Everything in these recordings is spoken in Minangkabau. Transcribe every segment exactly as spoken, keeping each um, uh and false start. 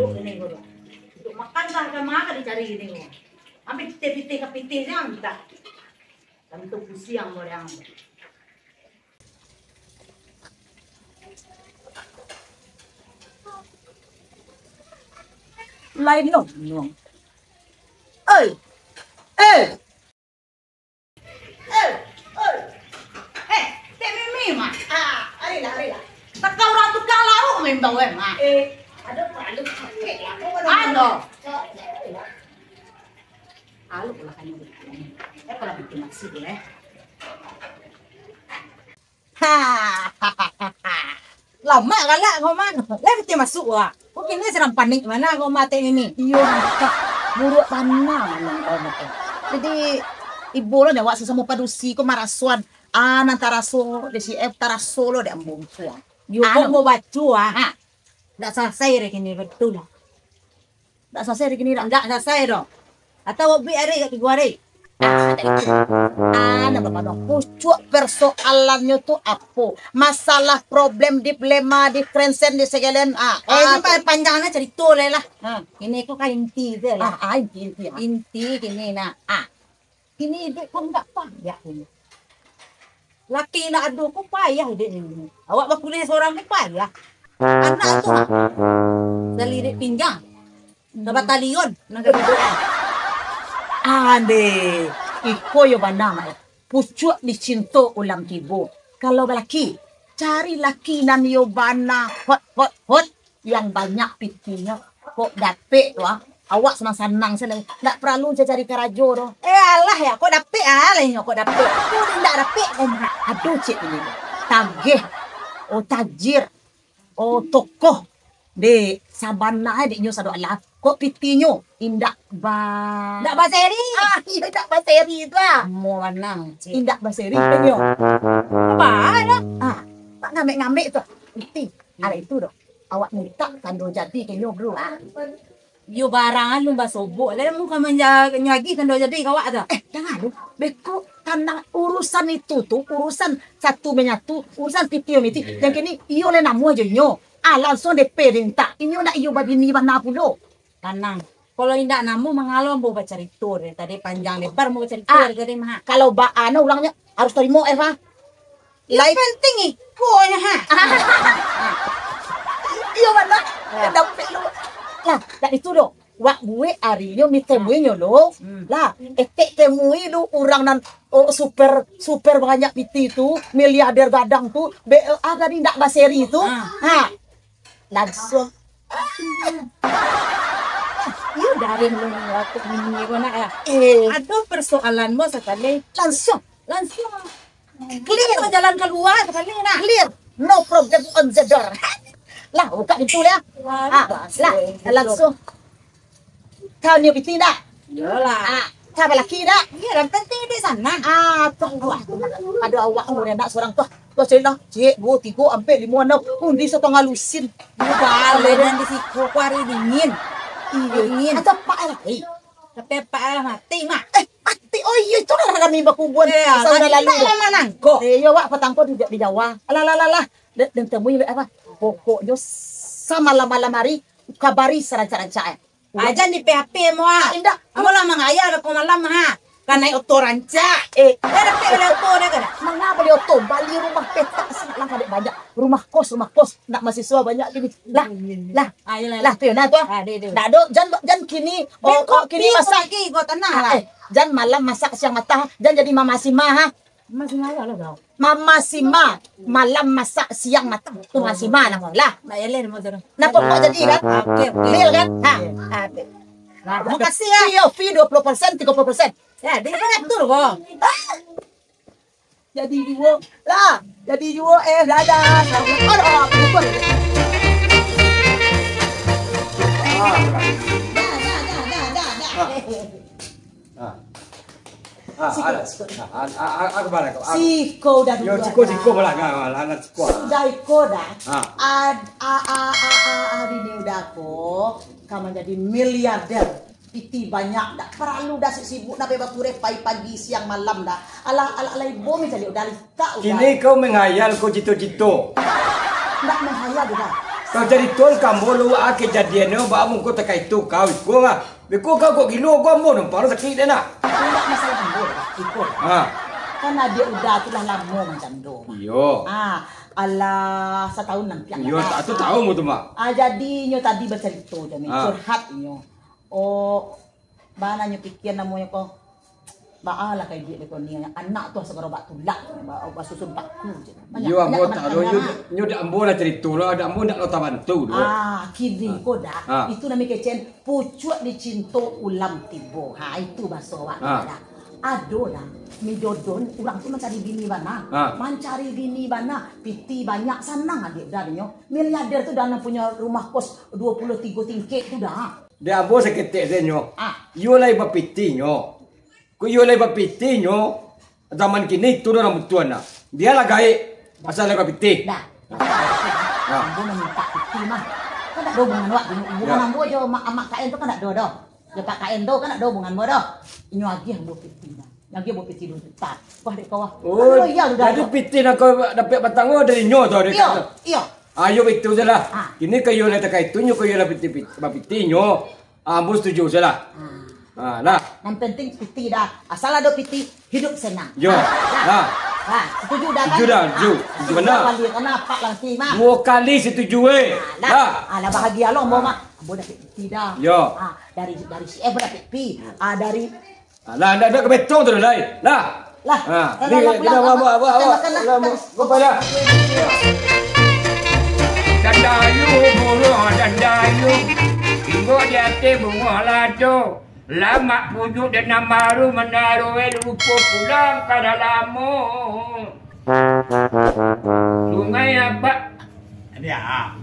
Ini gua. Untuk makan lah, kan makan dicari ini gua. Ambil pitih-pitih ka pitih jangan minta. Tantu pusiang orang. Lain no, no. Oi. Eh. Eh, oi. Eh, Tek Mimi, Mak. Ah, arilah, arilah. Takah urang tukang lauak main bawah, Mak. Eh, ada perlu sakit lah. Ada. Aluk lah kan. Eh, kalau bikin nasi dulu, eh. Ha. Lamak galak kau, Man. Lah, betul masuk, wak. Kau kini sedang panik mana kau, Mak, Tek Mimi? Iyo, Kak. Buruk tanah memang kau, Mak. Jadi, ibo lo nyo awak sasamo padusi ko marasoan. Ah, nan taraso di si F, taraso lo di ambo ko. Yo, anu. Kau mau baco, ah. Ha. Ndak salasai dek kini, batua lah. Ndak salasai dek kini, dak? Ndak salasai doh. Atau buek ari, dak tigo ari? Ah, dak itu. Ah, ndak bapa doh. Pucuak persoalannyo tu apo? Masalah problem, dilema, di krensen, di segelen. Ah, eh, ah, sampai tu. Panjang nah carito lai lah. Ha. Kini ko kan inti tu lah. Ah, ah, inti, inti, ah. Inti kini nah. Ah. Kini iduik ko ndak payah ini. Laki ndak ado ko payah iduik ini. Awak bakuliah sorang ko payah. Anak tu, ha, salirik pinggang. Ka batalion, nan ka duduak. Ande, iko yo bana, Mak. Pucuak dicinto ulang tibo. Kalau balaki, cari laki nan yo bana hot, hot, hot. Yang banyak pitinyo, kok dapek tu, ah, awak sanang-sanang sajo, ndak paralu cari karajo doh. Eh, alah ya, kok dapek, ah, lah inyo kok dapek. Kok ndak dapek, kok mah. Aduh, cik ini. Tagih. Oh, tajir. Oh, tokoh. Dek, sabana dek nyo sado alah. Kok pitinyo indak ba- Ndak baseri. Ah, iyo, indak baseri tu, ah. Mo manang, cik. Indak baseri, inyo. Apa, ah? Ah, tak ngambek-ngambek tu. Piti. Ada itu doh. Awak mintak tando jadi ka inyo, bro. Iyo, barang alun basobok. Lah, mun ka manja-, nyo agih tando jadi ka awak tu. Eh, jangan lu. Beko tanah urusan itu tu, urusan satu menyatu, urusan piti miti. Yang kini, iyo lah namo ajo inyo. Ah, langsung D P dimintak. Inyo ndak iyo babini bana pulo. Tanang. Kalau indak namo mangalo ambo bacarito dari tadi, panjang lebar ambo bacarito dari tadi mah. Ah, kalau baa no ulangnyo harus tarimo, Eva. Yang penting ikonyo, ha. Iyo, bana. Ya. Dapek lo. Lah, dak itu doh. Wak buek arinyo, mi temuinyo lo. Hmm. Lah, etek temui lo urang nan, oh, super, super banyak piti tu, miliarder gadang tu, B E A tadi ndak baseri tu. Ah. Ha. Langsung. Iyo, dari lo ni, aku ini ko nak lah. Eh. Ado persoalan mo sakali. Langsung. Langsung. Clear. Jalan kalua sakali nak. Clear. No problem on the door. Lah, buka pintu lah. Wah, ah, lah, langsung. Kau ni piti dak? Iyolah. Ah, kau balaki dak? Iyo, yang penting di sana. Ah, tu awak. Ado awak umur anak sorang tu. Tu cek lah, cek, duo, tigo, ampek, limo, anam. Undi satangah lusin. Balai nan di siko, ku ari dingin. Iyo. Dingin. Atau pak lah. Eh. Tapi pak lah mati, Mak. Eh, mati. Oh iyo, itu lah kami bakubuan. Eh, saudara lalu. Lah manangko. Eh, iyo, wak patangko di, di Jawa. Alah, alah, alah, alah. Dan, dan temui apa? Pokoknyo samalam-malam hari, kabari sarancak-rancak, eh. Ah, jan di P H P mo, ah. Ah, indak. Ambo lah mangayal beko malam, ha. Kan naik oto rancak. Eh. Dah dapek bali oto dah kada? Manga bali oto? Bali rumah petak sinan lah kadek banyak. Rumah kos, rumah kos. Nak mahasiswa banyak gini. Lah, lah. Ah, iyolah, lah, iyolah. Tu yo, nah, tu. Ah, deh, deh. Dah, dok, jan, jan kini. Oh, beko oh, kini masak lagi, gua tanah ah, lah. Eh, jan malam masak siang matah. Jan jadi mama Sima, ha. Mama Sima lah, lah, kau. Mama Sima, malam masak, siang matah. Tu Mama Sima namo lah. Nak jalan, mau turun. Nah, pokok jadi kan? Oke, oke. Deal kan? Ha. Oke. Ha. Nah, makasih ya. Fee, fee dua puluh persen, tiga puluh persen. Ya, dia kan atur kok. Jadi juo lah. Jadi juo, eh, dadah. Aduh, aduh, aduh. Ah. Ah. Ah, siko, ah, siko. Ah, ah, ah, ah, kemana kau? Ah. Siko dah dulu. Yo, siko, siko lah, lah, lah, siko. Sudah iko dah. Ah. Ad-, a, a, a, a, a, bini udah ko, ka manjadi miliarder. Piti banyak, dak paralu dah sibuk nak bakureh pagi, siang, malam dah. Alah, alah, alah, ibo mencari udah. Kini kau menghayal ko cito-cito. Ndak menghayal doh, dah. Kau carito ka ambo lo, ah, kajadiannyo, baa mangko takah itu kau iko, ah. Beko kau kok gilo, ko ambo nampang sakik dek nak. Indak masalah ambo doh, Pak. Iko. Ha. Kan adiak Uda tu lah lamo macam tu, Mak. Iyo. Ah, alah, satahun nan piak. Iyo, lah. Satu tahun tu, Mak. Ah, jadi inyo tadi bacarito jo, Mak. Ha. Curhat inyo. Oh, bana nyo pikia namonyo ko. Baa lah ka iduik beko ni, anak tu asa garobak tulak, ba-, basusun paku je. Banyak, iyo, ambo banyak tak tahu, nyo, nyo dak ambo lah carito lah, dak ambo dak lo tabantu doh. Ah, kini ko dah. Ah. Itu namo kecek pucuak dicinto ulam tibo. Ha, itu baso awak dah. Ado dah. Midodon, urang tu mancari bini bana. Ah. Mancari bini bana. Piti banyak, sanang adiak dah nyo. Miliarder tu dah nan punyo rumah kos dua puluh tigo tingkek tu dah. Dek ambo saketek se nyo. Ah. Iyo lai bapiti nyo. Ko iyo lai bapiti nyo. Zaman kini tu urang butuan nah. Dia lah gaek. Pasal lai bapiti. Dah. Ha. Ambo mamintak piti mah. Kan dak ado hubungan wak, hubungan ambo jo Mak, Mak Kaen tu kan dak ado doh. Jo Pak Kaen tu kan dak ado hubungan ambo doh. Inyo agiah ambo piti mah. Agiah ambo piti duo juta. Wah, dek kau, wah. Oh, iyo, jadi piti nan kau dapek patang tu dari nyo tu, dari kau tu? Iyo, iyo. Ayo, itu se lah. Ha. Kini ka iyo lah takah itu nyo, ka iyo lah piti, piti, bapiti nyo. Ah, ambo setuju se lah. Ha. Ha, lah. Nan penting piti dah. Asal ado piti, hidup senang. Yo. Ha, lah. Lah. Ha, setuju dah kan? Setuju dah, setuju. Ha, setuju bana. Duo kali, karena apak lah nanti mah. Duo kali setuju, eh. Ha, lah. Lah. Ha, lah bahagia lo ambo mah. Ambo dapek piti dah. Yo. Ha, dari, dari si F dapek pi. Ha, dari Alah, ndak, ndak ka betong tu lai. Lah. Lah. Ha, lah, ni lah, kita lah, bawa, lah, bawa, bawa, makan, makan, lah, lah, makan. Bawa, bawa, lah. Dandayu bungo dandayu, tinggo di ateh bungo lado. Lamak pujuk di nan baru, manaro e lupo pulang ka dalamo. Sungai Abak. Dia.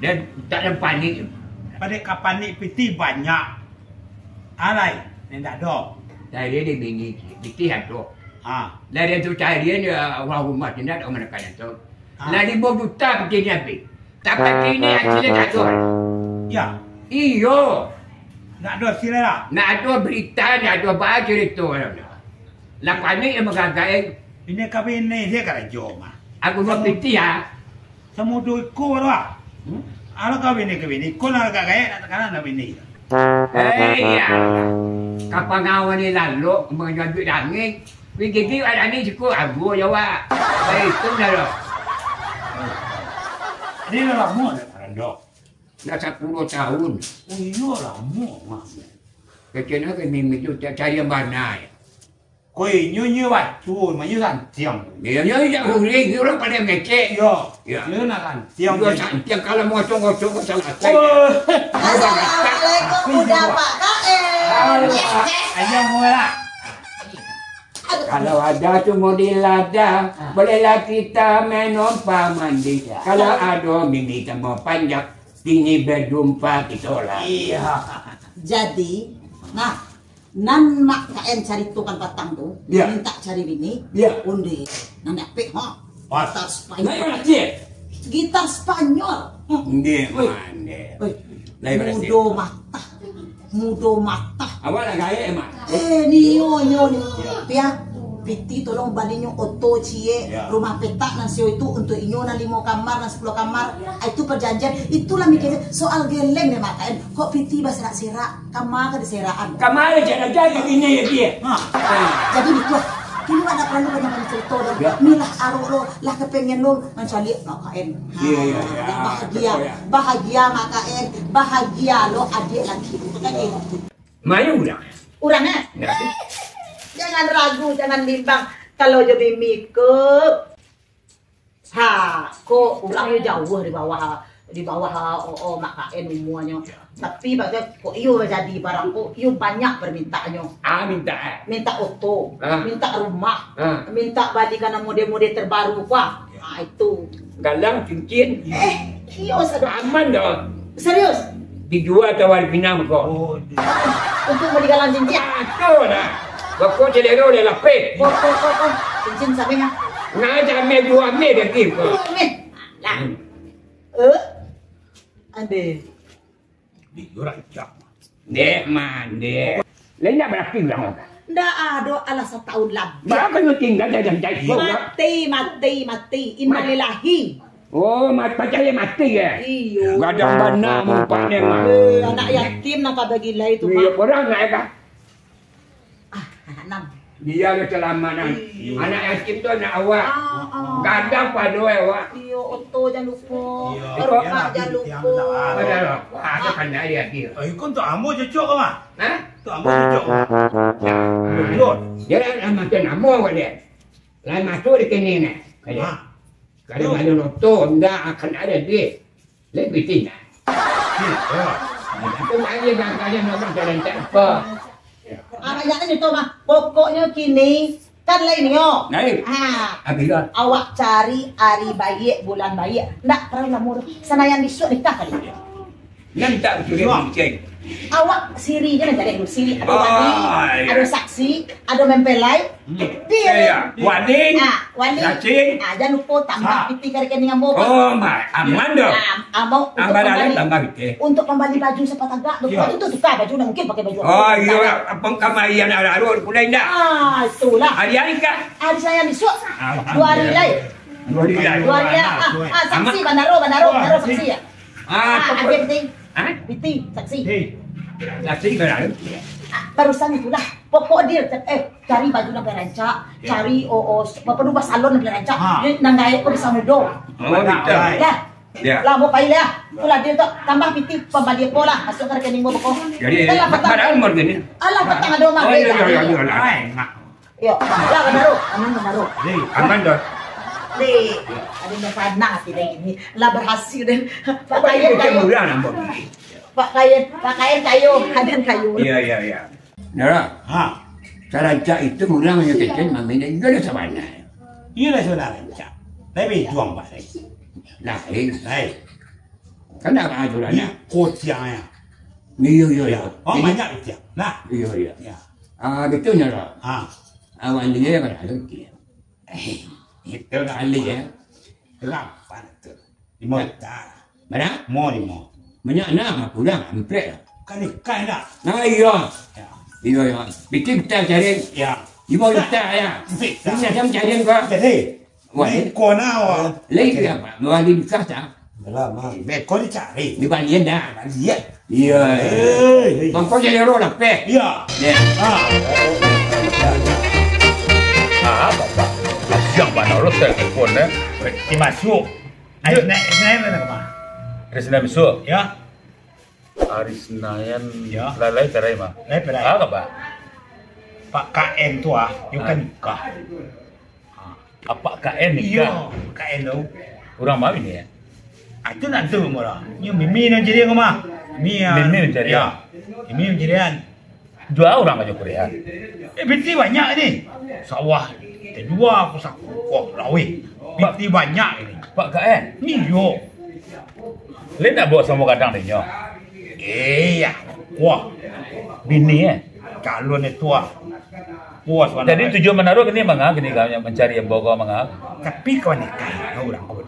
Dan tak ada panik. Pada ka panik piti banyak. Alai, indak ado. Dari dia bini, pitih ado. Ha. Dari tu cari dia, urang rumah tu indak ado manakan tu. Ha. Lah limo juta pitih ni habis. Tapi kini hasilnyo tak ado. Ya. Iyo. Indak ado hasilnyo lah. Indak ado berita, indak ado ba carito. Lah panik yang magagai. Ini kami ini dia karajo mah. Aku dua pitih ya. Samudo iko baru ah. Hmm? Alah kau bini ka bini, iko lah agak gaek nak takana nak bini. Eh, iya. Kapan awak ni lalu manjual duit dangin? Wi gigi ada ni cukup agu ya, Wak. Baik, itu dah lah. Ini dah lama dah, Rando. Dah sepuluh tahun. Oh, iya, lama, Mak. Kecil nak mimpi tu cari yang bana ya. Koi, nyo, nyo batua, mah nyo santiang. Iyo, nyo, nyo, urang, urang pandai mangecek. Iyo. Iyo. Nyo nak santiang. Iyo, santiang, kalau mangocok-ngocok ko salah. Oh. Assalamualaikum, Buda Pak Kaen. Halo, Pak. Ayo, mula. Kalau ada sumur di ladang, bolehlah kita main numpang mandi. Kalau ada mimpi tambah panjang, kini berjumpa kita lah. Iya. Jadi, nah, Nan Mak Kaen caritokan patang tu, ya, mintak cari bini, ya, onde, nan dapek, ha? Pas. Gitar Spanyol. Naik mana, Cik? Gitar Spanyol. Ha. Nggih, woi. Mande. Woi. Naik mana, Cik? Mudo matah. Mudo matah. Awak lah gaek, Mak. Eh, nio, nio, nio. Ya. Pia, piti tolong balinyo oto ciek, ya, rumah petak nan sio itu untuk inyo nan limo kamar, nan sepuluh kamar. Ah, itu perjanjian. Itulah mikirnya soal geleng deh, Mak Kaen. Kok piti baserak-serak? Kama ka diserakan. Kama aja nak jadi ini ya dia. Ha. Ha. Jadi itu lah. Kini awak ndak paralu banyak-banyak carito doh. Ya. Ni lah arok lo, lah kapengen lo mancaliak Mak Kaen. Ha. Iya, iya, iya. Lah bahagia. Betul, ya. Bahagia Mak Kaen. Bahagia lo adiak laki. Kan gitu. Mayu urang. Urang, eh? Ya. Jangan ragu, jangan bimbang. Kalau jo bini ko, Ha, kok urang yo jauah di bawah, di bawah, o, o, Mak Kaen umuanyo. Ya. Tapi, bagai kok iyo jadi barang ko, iyo banyak permintaannyo. Ah, minta, eh? Minta oto, ah, minta rumah, ah, minta bali ka nan mode-mode terbaru ko, ah. Ya. Ah, itu. Galang, cincin. Eh, iyo, sado. Aman doh. Serius? Dijual ka Wali Pinang ko. Oh, di- Untuk bali galang cincin? Ah, tu lah. Bako celero dia lapeh. Oh, oh, oh, oh. Cincin sampai ha? Nah, jameh dua meh dia ko. Dua meh. Lah. Hmm. Eh? Ande. Di orang jam. Dek mande. Lain nak berarti bilang apa? Ndak ado alah satahun labih. Berapa lu tinggal dalam jai? Mati, mati, mati. Innalillahi. Oh, ma-, pacayo mati, eh? Iyo. Gadang bana mumpaknyo, mah. Eh, anak yatim nan ka bagilai tu, Iyo, mah. Kurang nak, eh, kah? Ah, anak enam. Dia lah salamaik, nah. Iyo. Anak yatim tu anak awak. Ah, ah. Gadang pado awak. Iyo, oto jan lupo. Iyo. Rokok jan lupo. Pada rokok, ada kena dia, dia. Oh, ikon tu ambo cocok, mah. Hah? Tu ambo cocok, mah. Ya. Betul. Dia lah macam ambo, dia. Lah masuk di sini, nah. Kayak. Hah? Kalau malu noto, ndak akan ada duit. Lebih tinggi. Itu lagi gagahnya orang jalan tak apa. Ah, banyak kan itu, mah. Pokoknya kini kan lain nyo. Lain. Ah. Habis dah. Awak cari hari baik, bulan baik. Ndak terlalu lama tu. Senayan besok nikah kali. Nan tak boleh mungkin. Awak siri je nan jadi dulu. Siri, ado wali, ado saksi, ado mempelai. Hmm. Dia. Iya. Wali. Ah, wali. Saksi. Ah, jangan lupa tambah piti ka rekening ambo, Pak. Oh, ma-, aman dah. Ah, ambo untuk pembali, tambah piti. Untuk pembali baju sapatagak tu. Iya. Itu tukar baju, ndak mungkin pakai baju. Oh, iya, apa kamaian arah-arah pula indak? Ah, itulah. Hari-hari kah? Hari Senin besok. Alhamdulillah. Dua hari lai. Dua hari lai. Dua hari lai. Ah, ah, saksi, bandaro, bandaro, bandaro saksi ya. Ah, ah, apa? Ada piti. Hah? Piti, saksi. Hei. Saksi, bandaro. Ah, barusan itulah. Pokok dia, eh, cari baju nan rancak, cari, oh, oh, apa tu, salon nan rancak. Ha. Dia nan gaek pun bisa mudo. Oh, bisa. Ya. Ya. Lah, mau pai lah. Itulah dia tu. Tambah piti pambali apo lah. Masuk ka rekening mo beko. Jadi, dah lah, patang. Alah, patang ado mah. Oh, iya, iya, iya, iya. Ai, ngak. Yo, lah, bandaro. Aman, bandaro. Hei, aman dah. Dek, ada yang panas tidak ini. Lah berhasil deh. Pak Kayen kayo. Murah nambah. Pak Kayen, Pak Kayen kayo, Kayen kayo. Iya, iya, iya. Nah, ha. Sarancak itu urang yang kecil maminta juga dah sabana. Iya dah sabana rancak. Tapi tuang Pak Kayen. Lain. Lain. Kan dah aturan. Ni kocangnya. Iya, iya, iya. Oh, banyak kocang. Nah. Iya, iya. Ya. Ah, betul nyo lah. Ha. Awak ni kan ada dia. Eh, itu kan ahli ya. Berapa tu? Lima juta. Mana? Mau lima. Banyak nak, kurang, amplek lah. Kan ikan nak. Nah, iya. Ya. Iya, iya. Bikin kita cari. Ya. Lima juta ya. Bisa. Ini macam cari kau. Jadi, wah, ini kau nak, wah. Lagi apa? Dua hari nikah tak? Alah, Mang. Beko dicari. Di balian dah. Balian. Iya. Hei, hei. Mangko jadi roh lah, peh. Iya. Ya. Ah. Ah, apa, Pak? Siang mana lo telepon, eh? Di masuk. Iya. Ari Senin, Senin mana, Pak? Ari Senin besok? Ya. Ari Senin, ya. Lalai cerai, mah. Lalai cerai. Ah, apa? Pak K N tu, ah, dia kan nikah. Ah. Apak K N nikah? Iyo, K N tu. Urang ma bini, ya? Ah, itu nak tu murah. Nyo Mimi nan carian ko mah. Mimi, ah. Mimi nan carian? Ya. Mimi nan carian. Jua urang banyak kurehan. Eh, binti banyak ni. Sawah tajua ko saku. Wah, laweh. Binti banyak ni. Pak K N? Iyo. Lain nak bawa samo gadang dek nyo? Eh, ya. Wah. Bini, eh? Calon itu, ah. Puas. Jadi, tujuan Manaro kini manga, kini ka mancari ambo ko manga. Tapi kawan nikah, urang ko.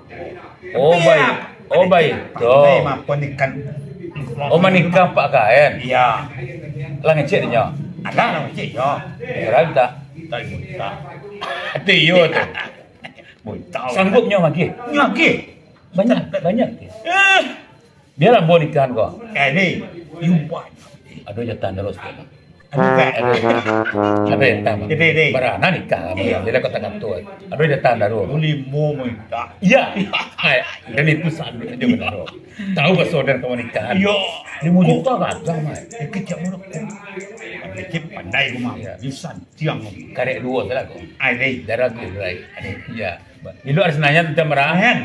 Oh, baik. Oh, baik. Pandai mah, pernikahan. Oh, manikah Pak K N? Iya. Lah ngecek dek nyo? Alah, lah ngecek, yo. Berapa minta? Tak minta. Itu iyo tu. Minta. Sanggup nyo magih? Nyo magih. Banyak, banyak. Eh. Bialah ambo nikahan ko. Eh, ni, you banyak. Ado jatah terus. Ado, ado jatah. Dek, dek. Barana nikah. Iya. Jadi kata-kata. Ado jatah baru. Limo minta. Iya. Ai, dan itu sanduk aja benar. Tahu baso dan kawan nikah. Iya. Limo juta gadang, Mat. Eh, kejap urang. Kecil pandai rumah. Iya. Bisa tiang. Karek duo salah ko. Ai, dek. Darah tu, dek. Iya. Ilok ari Senayan macam marahan.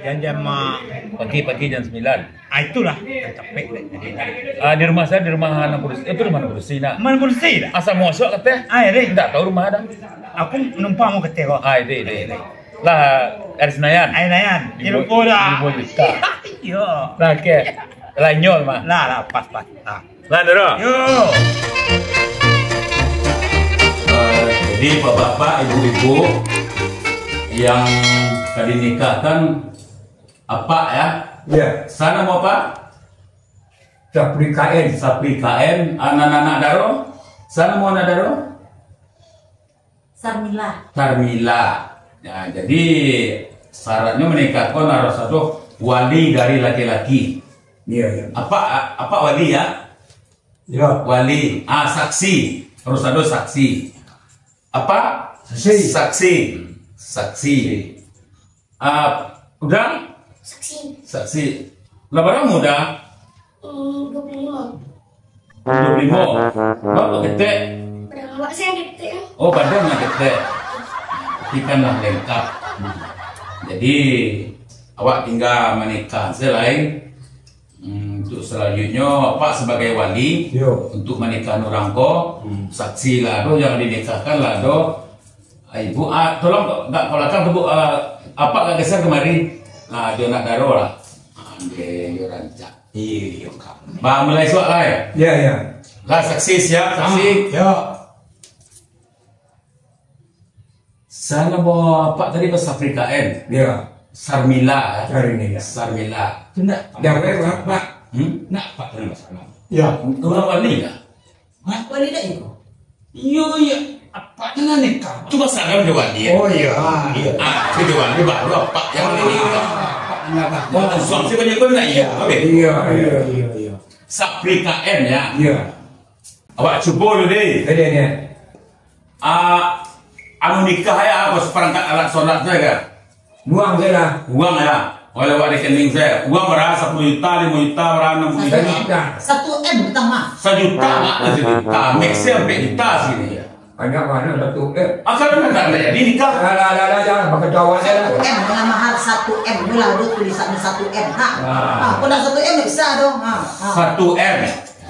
Jam-jam, ah, pagi-pagi jam sembilan. Ah, itulah. Capek dek. Ah, di rumah saya, di rumah Anak Kursi. Itu rumah Anak Kursi, nak. Mana Kursi dah? Asal masuk kateh. Ah, ya, deh. Ndak tahu rumah dah. Aku numpang mau kateh kok. Ah, itu, itu, itu. Lah, ari Senayan. Ari Senayan. Di Limo-, Limo juta. Yo. Lah, oke. Lah, nyol mah. Lah, lah, pas, pas. Ah. Nah, Doro. Yo. Eh, jadi, bapak-bapak, ibu-ibu yang ka dinikahkan, apak, ya? Ya. Sa namo apak? Sapri K N. Sapri K N, anak-anak Daro? Sa namo anak Daro? Sarmila. Sarmila. Ya, jadi, Syaratnyo manikah ko harus ado wali dari laki-laki. Iya, iya. Apak, apak wali ya? Iya. Wali. Ah, saksi. Harus ado saksi. Apak? Saksi. Saksi. Saksi. Ah, Udang? Saksi. Saksi. Lah bara umua Udang? Hmm, dua puluh lima. Dua puluh lima. Awak ketek? Badan awak sih yang ketek. Oh, badan yang ketek. Tapi kan lah lengkap. Jadi, awak tingga manikah sajo lai. Hmm, untuk selanjutnyo, apak sabagai wali, yo, untuk manikahan urang ko, hmm, saksi lah ado, yang dinikahkan lah ado. Ah, ibu, ah, tolong ka balakang tu, Bu, ah, apak agak geser kamari. Ah, jo nak daro lah. Ah, ambiak yo rancak. Iyo, iyo, Kak. Ba, mulai suak lai. Iyo, iyo. Lah, saksi siap, saksi. Ah, yo. Sa-, namo apak tadi, Pak? Safri K M? Iyo. Sarmila, eh? Sarmila. Sarmila. Tu ndak, dah, Pak. Hmm? Ndak, Pak, tadi masalah. Iyo. Urang wali lah. Hah? Wali dak iko? Iyo, iyo. Apak tu nan nikah. Tu masalah udah wali, eh? Oh, iyo. Ah, iyo. Ah, udah wali baru apak yang nikah. Oh, suami saya banyak pun nak, iyo. Iyo, iyo, iyo, iyo. Safri K M, ya? Iyo. Awak cubo dulu, deh. Deh, deh, deh. Ah, anu nikah ya, apa seperangkat alat sholat tu ya, kan? Uang je lah. Uang ya. Oleh awak rekening saya. Uang bara? Sapuluah juta, limo juta, bara anam puluah juta. Satu M. Satu M pertama. Sajuta, mak, sajuta. Max saya sampai juta sini. Banyak mana satu M. Ah, kalau nak, nak jadi nikah. Alah, alah, alah, jangan pakai jawab je lah. Satu M dengan mahar satu M tu lah, ada tulisan satu M. Ha. Ah. Ha, kalau satu M tak bisa tu. Ha, ha. Satu M.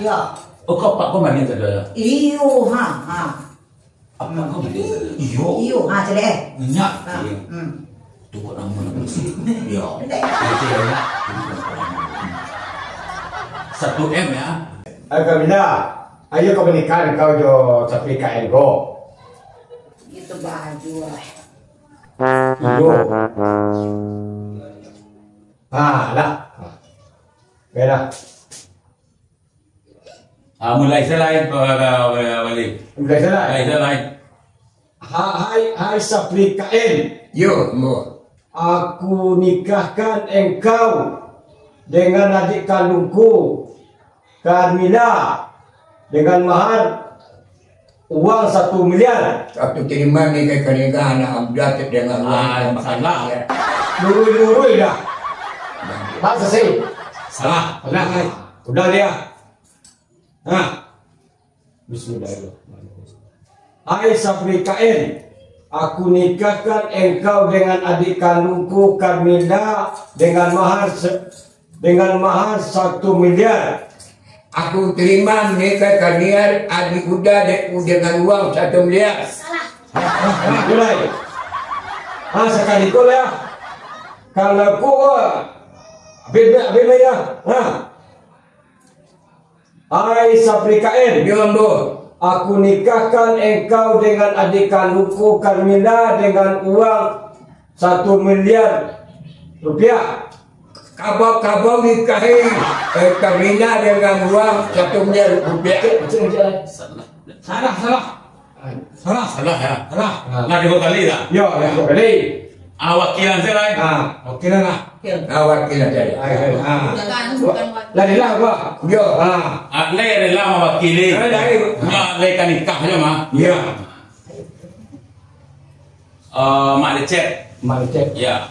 Ya. Oh, kau pak kau main saja. Iyo, ha, ha. Apa kau beli? Iyo. Iyo, ha, caliak, eh. Minyak. Ha, hmm. Tu kok nama nak beli? Iyo. Ndek. Itu ya. Satu M ya. Alhamdulillah. Ayo kau menikah kau jo Safri K M ko. Itu baju lah. Iyo. Ha, dah. Baiklah. Ah, mulai sajo lai, Pak, Pak, Pak Wali. Mulai sajo lai. Mulai sajo lai. Ha-, hai, hai Safri K M. Yo, ambo. Aku nikahkan engkau dengan adik kandungku, Carmila, dengan mahar uang satu miliar. Aku tarimo nikah kau dengan anak mudo tu dengan uang satu miliar. Ah, salah. Lurui-lurui dah. Dah selesai. Salah. Salah. Udah dia. Nah. Bismillahirrahmanirrahim. Hai Safri K M, aku nikahkan engkau dengan adik kandungku Carmila dengan mahar se-, dengan mahar satu miliar. Aku tarimo nikah kalian, adik mudo, adikku, dengan uang satu miliar. Salah. Mulai. Ah, sakali ko lah. Kalau ko, ah, bebek, bebek ya. Ah. Hai Safri K M, yo ambo, aku nikahkan engkau dengan adik kandungku Carmila dengan uang satu miliar rupiah. Kabau-kabau nikahi, eh, Carmila dengan uang satu miliar rupiah. Salah, salah. Salah. Salah, ya? Salah. Nah, dua kali lah. Yo, lah dua kali. Ah, wakilan sajo lah, eh. Ah, wakilan lah. Ah, wakilan sajo. Ah, ah. Bukan, bukan wakil. Lah, lah, wah. Yo. Ah. Ah, lai rela mawakili. Lai, lai. Nya, lai ka nikah sajo mah. Yo. Eh, Mak Lecet. Mak Lecet. Ya.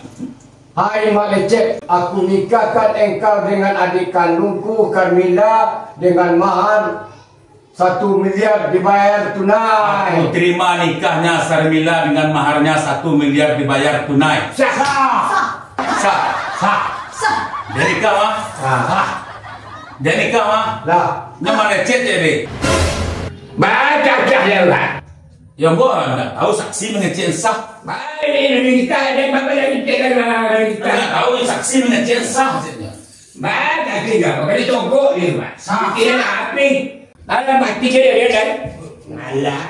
Hai Mak Lecet, aku nikahkan engkau dengan adik kandungku Carmila dengan mahar satu miliar dibayar tunai. Aku tarimo nikahnya Sarmila dengan maharnya satu miliar dibayar tunai. Sah. Sah. Sah. Sah. Sah. Dia nikah, mah? Sah. Dia nikah, mah? Lah. Nama lecet je, deh. Baca cah ya, lah. Ya, ambo ndak tahu saksi mangecek sah. Baik, nikah ada apa yang dicek dalam nikah? Ndak tahu saksi mangecek sah, ceknya. Bah, kaki dah, pakai congkok dia, Pak. Sakit lah, api. Alah, mati je dia, kan? Alah.